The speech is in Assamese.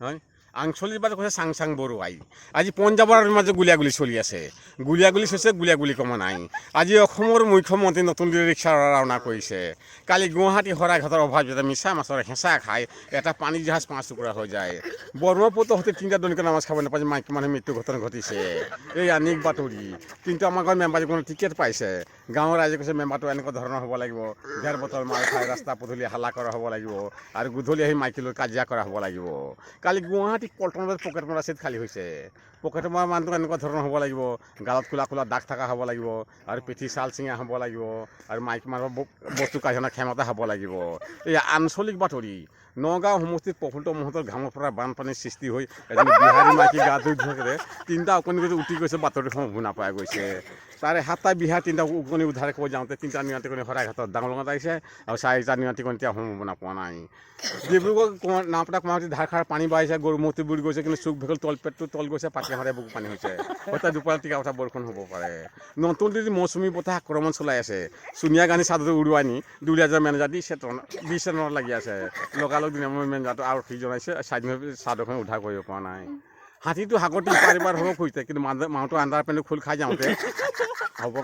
হয়, আঞ্চলিক বাদ কৈছে চাং চাং বৰুৱাই। আজি পঞ্জাৱৰ মাজত গুলীয়াগুলি চলি আছে, গুলীয়াগুলি চলিছে, গুলীয়াগুলি কমা নাই। আজি অসমৰ মুখ্যমন্ত্ৰী নতুন দিল্লী ৰিক্সা ৰাওনা কৰিছে। কালি গুৱাহাটী শৰাইঘাটৰ অভাৱ যাতে মিছা মাছৰ হেঁচা খাই এটা পানী জাহাজ পাঁচ টুকুৰা হৈ যায়। ব্ৰহ্মপুত্ৰ সৈতে তিনিটা দৈনিক নামাজ খাব নাপায়, মাইকী মানুহ মৃত্যু ঘটনা ঘটিছে। এই আনিক বাতৰি। কিন্তু আমাৰ গাঁৱৰ মেম্বাৰে কোনো টিকেট পাইছে। গাঁৱৰ ৰাইজে কৈছে, মেম্বাৰটো এনেকুৱা ধৰণৰ হ'ব লাগিব, ডেৰ বটল মাল খাই ৰাস্তা পদূলি হাল্লা কৰা হ'ব লাগিব আৰু গধূলি আহি মাইকী লৈ কাজিয়া কৰা হ'ব লাগিব। কালি গুৱাহাটী পল্টন বজাৰত পকেট মৰা চিট খালী হৈছে। পকেট মৰা মানুহটো এনেকুৱা ধৰণৰ হ'ব লাগিব, গালত কোলা কোলা দাগ থকা হ'ব লাগিব আৰু পিঠি ছাল চিঙা হ'ব লাগিব আৰু মাইকী মানুহৰ বস্তু কাঢ়ি অনা ক্ষমতা হ'ব লাগিব। এই আঞ্চলিক বাতৰি। নগাঁও সমষ্টিত প্ৰফুল্ল মহন্তৰ ঘামৰ পৰা বানপানীৰ সৃষ্টি হৈ এজনী বিহাৰী মাইকী গা ধুই থাকোঁতে তিনিটা ওকণি গৈছে, উটি গৈছে, বাতৰি সম্ভাৱনা পাই গৈছে। তাৰে সাতটা বিহাৰ তিনিটা ওকণি উদ্ধাৰ কৰিব যাওঁতে তিনিটা নিয়ন্ত্ৰণ শৰাইঘাটত ডাঙৰ লগত আহিছে আৰু চাৰিটা নিয়ন্ত্ৰণ এতিয়া সম্ভাৱনা পোৱা নাই। ডিব্ৰুগড় নাওপতা গুৱাহাটী ধাৰষাৰ পানী বাঢ়িছে, গৰু মূৰ্তি বুৰি গৈছে, কিন্তু চুক ভেকুল তল পেটটো তল গৈছে, পাতি মাৰে বুকু পানী হৈছে। হয়তো দুপৰীয়া টিকা কথা বৰষুণ হ'ব পাৰে। নতুন দিল্লী মৌচুমী বতাহ আক্ৰমণ চলাই আছে। ছোনিয়া গান্ধী চাদৰ উৰুৱাই নি দুলীয়াজাৰ মেনেজাৰ দিছে, দিছে ন লাগি আছে। লগালগ দিনে মেনেজাৰটো আৰু সি জনাইছে, চাৰিদিন চাদৰখন উদ্ধাৰ কৰিব পৰা নাই। হাতীটো সাগৰটো ইপাৰ ইপাৰ হ'ব খুজিছে, কিন্তু মানুহটো আণ্ডাৰ পেণ্টটো খোল খাই যাওঁতে হ'ব।